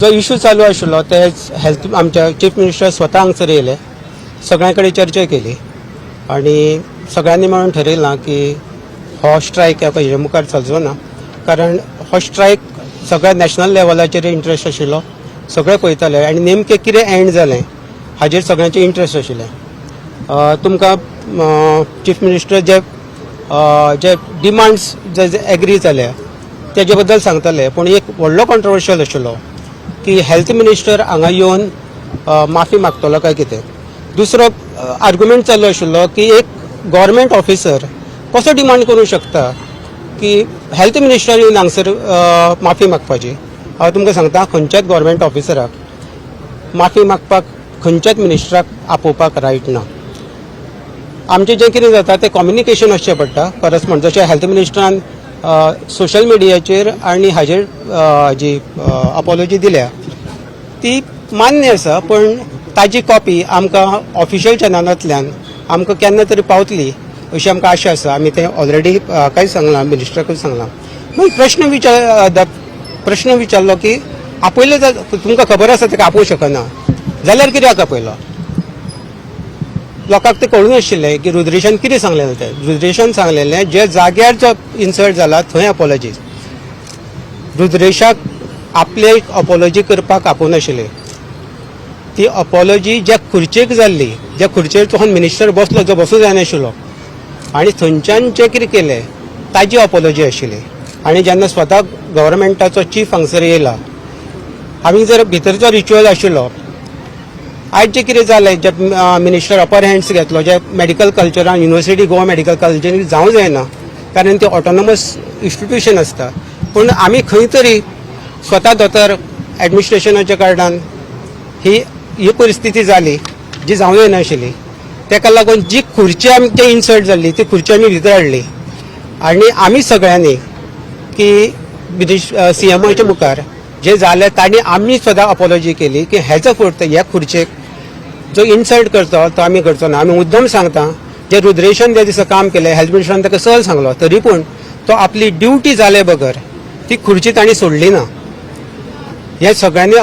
जो इशू चालू आशिल्लो ते हेल्थ आमच्या चीफ मिनिस्टर स्वता हांगसर येयले, सगळ्यां कडेन चर्चा केली आनी सगळ्यांनी मेळून ठरयलां की हो स्ट्रायक ह्या हेजे मुखार चलचो ना, कारण हो स्ट्रायक सगळ्या नॅशनल लेवलाचेर इंट्रस्ट आशिल्लो, सगळे पळयताले आनी नेमकें कितें एंड जालें हाजेर सगळ्यांचे इंट्रस्ट आशिल्लें. तुमकां चीफ मिनिस्टर जे जे डिमांड्स जे एग्री जाले तेजे बद्दल सांगतले, पूण एक व्हडलो कॉन्ट्रोवर्शियल आशिल्लो की हेल्थ मिनिस्टर हांगा येवन माफी मागतलो काय कितें. दुसरो आर्ग्युमेंट चालू आशिल्लो की एक गव्हर्मेंट ऑफिसर कसो डिमांड करूं शकता की हेल्थ मिनिस्टर येवन हांगसर माफी मागपाची. हांव तुमकां सांगता, खंयच्याच गव्हर्मेंट ऑफिसराक माफी मागपाक खंयच्याच मिनिस्टराक आपोवपाक रायट ना. आमचें जें कितें जाता तें कम्युनिकेशन आसचें पडटा खरेंच म्हण, जशें हेल्थ मिनिस्टरान सोशल मिडियाचेर आनी हाजेर जी अपोलॉजी दिल्या ती मान्य आसा, पूण ताजी कॉपी आमकां ऑफिशियल चॅनलांतल्यान आमकां केन्ना तरी पावतली अशी आमकां आशा आसा. आमी तें ऑलरेडी काय सांगलां, मिनिस्टराकूय सांगलां. मागीर प्रश्न विचारलो की आपयलें तुमकां खबर आसा ताका आपोवंक शकना जाल्यार कित्याक आपयलो? लोकांक तें कळूंक नाशिल्लें की रुद्रेशान कितें सांगलेलें तें. रुद्रेशान सांगलेलें जे जाग्यार जो इन्सल्ट जाला थंय अपोलॉजी. रुद्रेशाक आपले अपोलॉजी करपाक आपोवनाशिल्ले. ती अपोलॉजी ज्या खुर्चेक जाल्ली, ज्या खुर्चेर तो मिनिस्टर बसलो जो बसूं जायनाशिल्लो आनी थंयच्यान जें कितें केलें ताजी अपोलॉजी आशिल्ली. आनी जेन्ना स्वता गव्हर्मेंटाचो चीफ हांगसर येयला, आमी जर भितर जो रिच्युअल आशिल्लो, आयज जें कितें जालें, जे मिनिस्टर अपर हँड्स घेतलो, जे मेडिकल कल्चरान युनिवर्सिटी गोवा मेडिकल कॉलेजीन जावं जायना, कारण ते ऑटोनॉमस इन्स्टिट्यूशन आसता, पूण आमी खंय तरी स्वता दोतोर एडमिनिस्ट्रेशनाच्या कारणान ही ही परिस्थिती जाली जी जावं जायनाशिल्ली. ताका लागून जी खुर्ची आमची इन्सल्ट जाल्ली ती खुर्ची आमी भितर हाडली आनी आमी सगळ्यांनी की सीएमाच्या मुखार जे जालें तांणी आमी सुद्दां अपोलॉजी केली की हेजो फुडत ह्या खुर्चेक जो इन्सल्ट करता तो आमी करचो ना. आमी मुद्दम सांगता, जे रुद्रेशान ज्या दिसा काम केलें, हेल्थ मिनिस्टरान ताका सहज सांगलो, तरी पूण तो आपली ड्युटी जाले बगर ती खुर्ची तांणी सोडली ना. हे सगळ्यांनी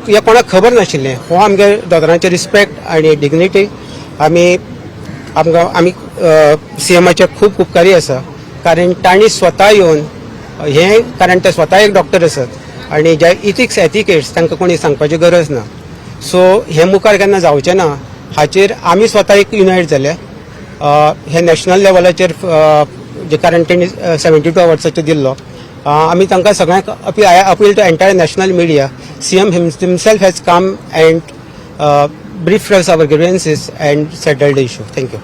हे कोणाक खबर नाशिल्लें. हो आमगे दोतोरांचे रिस्पेक्ट आनी डिग्निटी आमी आमकां आमी सीएमाचे खूब उपकारी आसा, कारण तांणी स्वता येवन हें, कारण ते स्वता एक डॉक्टर आसात आनी जे इथिक्स एटिकेट्स तांकां कोणी सांगपाची गरज ना. सो हे मुखार केन्ना जावचें ना हाचेर आमी स्वता एक युनायट जाले. हे नॅशनल लेवलाचेर जे कारण तेणी 72 आवर्साचेर दिल्लो, आमी तांकां सगळ्यांक appeal, I appeal to entire national media, CM himself has come and briefed us our grievances and settled the issue. Thank you.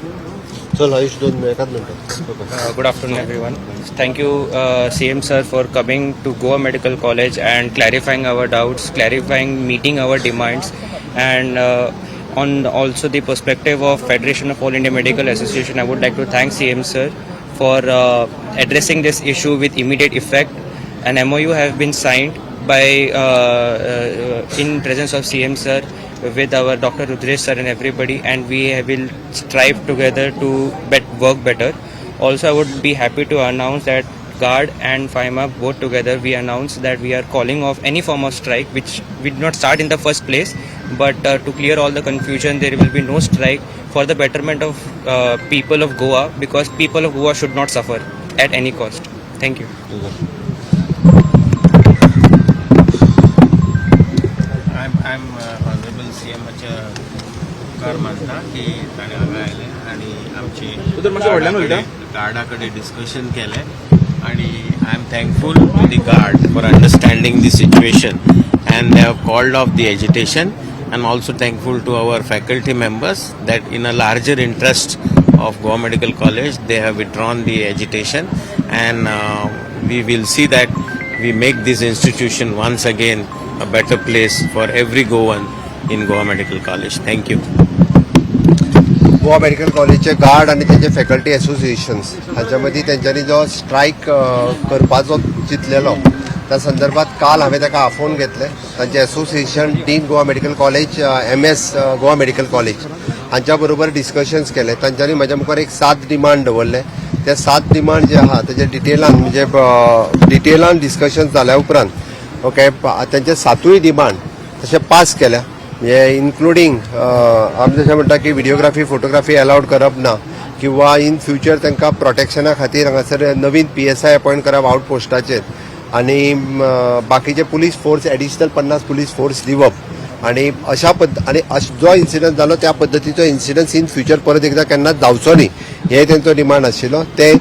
चल आयुष, दोन एकाच मिनिटात. Good afternoon, everyone. Thank you, CM sir, for coming to Goa Medical College and clarifying our doubts, clarifying, meeting our demands, and on also the perspective of Federation of All India Medical Association, I would like to thank CM sir for addressing this issue with immediate effect. An MOU have been signed by in presence of CM sir with our Dr. Rudresh sir and everybody, and we will strive together to work better. Also, I would be happy to announce that Guard and FAIMA both together we announced that we are calling off any form of strike, which we did not start in the first place, but to clear all the confusion, there will be no strike for the betterment of people of Goa, because people of Goa should not suffer at any cost. Thank you. I'm honorable सीएमाच्या उपकार मानता की ताणें हांगा आयले आनी आमची Garda कडेन discussion केलें आनी I am thankful to the guard for understanding the situation and they have called off the agitation. I am also thankful to our faculty members that in a larger interest of Goa Medical College they have withdrawn the agitation, and we will see that we make this institution once again a better place for every Goan in Goa Medical College. Thank you. Goa medical कॉलेजचे guard आनी तेंचे faculty associations हांच्या मदीं तेंच्यांनी जो strike करपाचो चिंतलेलो त्या संदर्भात काल हांवें ताका आफोवन घेतले. तांचे association dean Goa Medical College, MS Goa Medical College हांच्या बरोबर डिस्कशन्स केले. तांच्यांनी म्हज्या मुखार एक 7 डिमांड दवरले. ते 7 डिमांड जे आहा तेजे डिटेलान, म्हणजे डिटेलान डिस्कशन जाल्या उपरांत ओके, तांचे सातूय डिमांड तशे पास केल्या, म्हणजे इन्क्लुडींग आमी जशें म्हणटा की व्हिडिओग्राफी फोटोग्राफी अलावड करप ना किंवा इन फ्युचर तांकां प्रोटेक्शना खातीर हांगासर नवीन पीएसआय अपॉयंट करप आउट पोस्टाचेर आनी बाकीचे police force additional 50 police force दिवप आणि अशा पद्द आणि जो इन्सिडंट जालो त्या पद्दतीचो इन्सिडंट इन फ्युचर परत एकदा केन्नाच जावचो न्ही हे तेंचो डिमांड आशिल्लो. ते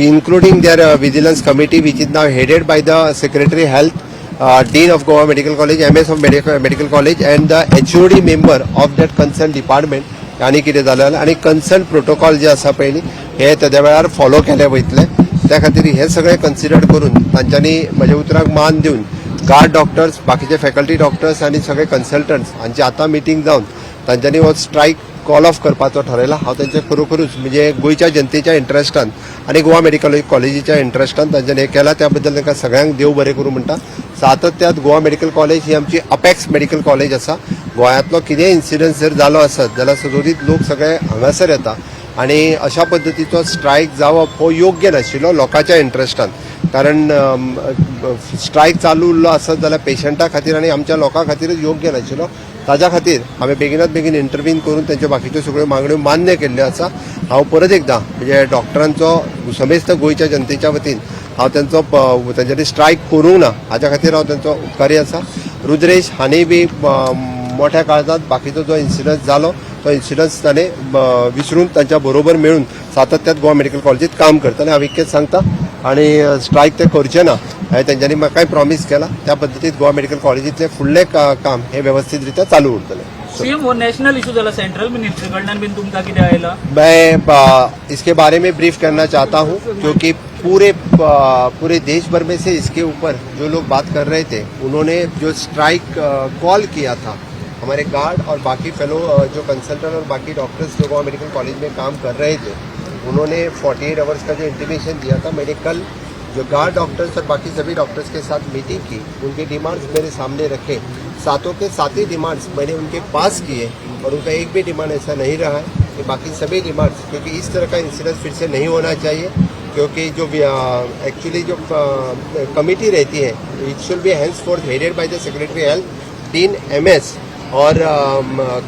including their vigilance committee which is now headed by the secretary health, dean of Goa Medical College, MS of Medical College and the HOD member of that concern department. आनी कितें जालें जाल्यार आनी कन्सर्न प्रोटोकॉल जे आसा पळय न्ही हे तेद्या वेळार फॉलो केले वयतले. त्या खातीर हे सगळे कन्सिडर करून तांच्यांनी म्हज्या उतराक मान दिवन गार्ड डॉक्टर्स, बाकीचे फॅकल्टी डॉक्टर्स आनी सगळे कन्सल्टंट्स हांची आतां मिटींग जावन तांच्यांनी हो स्ट्रायक कॉल ऑफ करपाचो ठरयला. हांव तांचे खरोखरूच म्हणजे गोंयच्या जनतेच्या इंट्रस्टान आनी गोवा मेडिकल कॉलेजीच्या इंट्रस्टान तांच्यांनी हें केलां, त्या बद्दल तांकां सगळ्यांक देव बरें करूं म्हणटा. सातत्यात गोवा मेडिकल कॉलेज ही आमची अपेक्स मेडिकल कॉलेज आसा. गोंयांतलो कितेंय इन्सिडंट जर जालो आसत जाल्यार सदोदीत लोक सगळे हांगासर येता आनी अशा पद्दतीचो स्ट्रायक जावप हो योग्य नाशिल्लो लोकांच्या इंट्रस्टान, कारण स्ट्रायक चालू उरलो आसत जाल्यार पेशंटा खातीर आनी आमच्या लोकां खातीरच योग्य नाशिल्लो. ताज्या खातीर हांवें बेगिनात बेगीन इंटरवीन करून तेंच्यो बाकीच्यो सगळ्यो मागण्यो मान्य केल्ल्यो आसा. हांव परत एकदां म्हणजे डॉक्टरांचो समेस्त गोंयच्या जनतेच्या वतीन हांव तेंचो तेंच्यांनी स्ट्रायक करूंक ना हाज्या खातीर हांव तेंचो उपकारी आसा. रुद्रेश हांणी बी मोठ्या काळजांत बाकीचो जो इन्सिडंट जालो तो इन्सिडंट ताणें विसरून तांच्या बरोबर मेळून सातत्यात गोवा मेडिकल कॉलेजीत काम करता आनी हांव इतकेंच सांगता आनी स्ट्रायक ते करचे ना हें तेंच्यांनी म्हाकाय प्रॉमीस केला. त्या पद्दतीत गोवा मेडिकल कॉलेजींतलें फुडलें काम हें वेवस्थीत रित्या चालू उरतलें. सीएम, हो नॅशनल इशू जाला, सेंट्रल मिनिस्ट्री कडल्यान बीन तुमकां कितें आयला? मैं इसके बारे में ब्रीफ करना चाहता हूं क्योंकि पूरे पूरे देश भर में से इसके ऊपर जो लोग बात कर रहे थे, उन्होंने जो स्ट्राइक कॉल किया था, हमारे गार्ड और बाकी फेलो जो कंसल्टेंट और बाकी डॉक्टर्स जो गोवा मेडिकल कॉलेज में काम कर रहे थे, उन्होंने 48 आवर्स का जो इंटीमेशन दिया था, मैंने कल जो गार्ड डॉक्टर्स और बाकी सभी डॉक्टर्स के साथ मीटिंग की, उनके डिमांड्स मेरे सामने रखे. सातों के सात ही डिमांड्स मैंने उनके पास किए और उनका एक भी डिमांड ऐसा नहीं रहा है कि बाकी सभी डिमांड्स, क्योंकि इस तरह का इंसिडेंट फिर से नहीं होना चाहिए, क्योंकि जो एक्चुअली जो कमेटी रहती है, it should be henceforth headed by the secretary health, dean MS Aur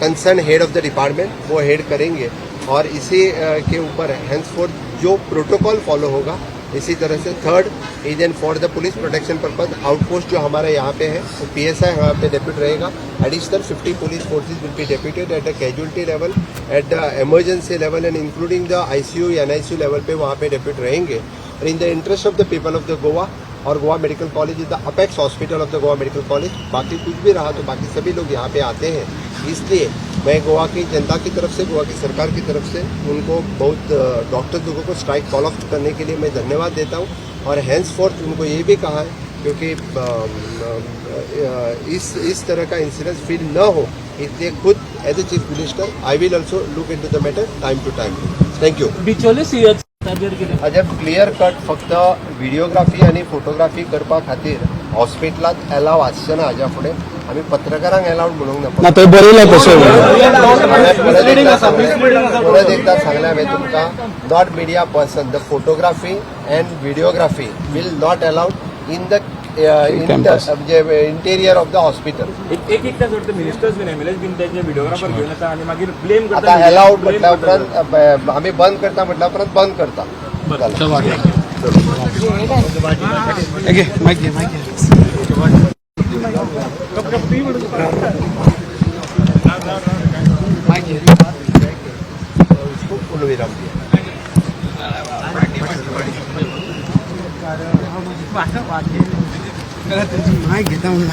concern head of the department, वो हेड करेंगे और इसी के ऊपर हेंसफोर्थ जो प्रोटोकॉल फॉलो होगा. इसी तरह से third is and for the police protection purpose, outpost जो हमारे यहाँ पे है, वो पीएसआई यहाँ पे डेप्यूट रहेगा. Additional 50 police forces will be deputed at the casualty level, at the emergency level and including the ICU, NICU level pay वहाँ pay depute रहेंगे. और in the interest of the people of the Goa Aur Goa Medical College is the apex hospital of the Goa Medical College, बाकी कुछ भी रहा तो बाकी सभी लोग यहाँ पे आते हैं. इसलिए मैं गोवा की जनता की तरफ से, गोवा की सरकार की तरफ से उनको बहुत डॉक्टर लोगों को स्ट्राइक कॉल ऑफ करने के लिए मैं धन्यवाद देता हूँ और हेंस फोर्थ उनको ये भी कहा है, क्योंकि इस तरह का इंसिडेंट फिर न हो, इसलिए खुद as a chief minister I will also look into the matter time to time. Thank you. Bicholim CH ताजेर कितें? हाजेर क्लियर कट फक्त व्हिडिओग्राफी आनी फोटोग्राफी करपा खातीर हॉस्पिटलांत एलाव आसचें ना. हाज्या फुडें आमी पत्रकारांक एलावड म्हणूंक ना. ना, थंय बरयलां तशें. हांवें परत एकदा सांगलें हांवें तुमकां, not media person, the photography and videography will not allowed in the म्हणजे इंटेरियर ऑफ the hospital. एक एक एकदा सोडते मिनिस्टर्स बीन एमएलएस बीन त्याचे व्हिडिओग्राफर घेऊन येता आणि मागीर ब्लेम करता. आता एलावड म्हटल्या उपरांत आमी बंद करता म्हटल्या उपरांत बंद करता जालें. मायक घे, मायक घे. मायक घे. उसको पूर्ण विराम दिया. मायक घेता म्हणून.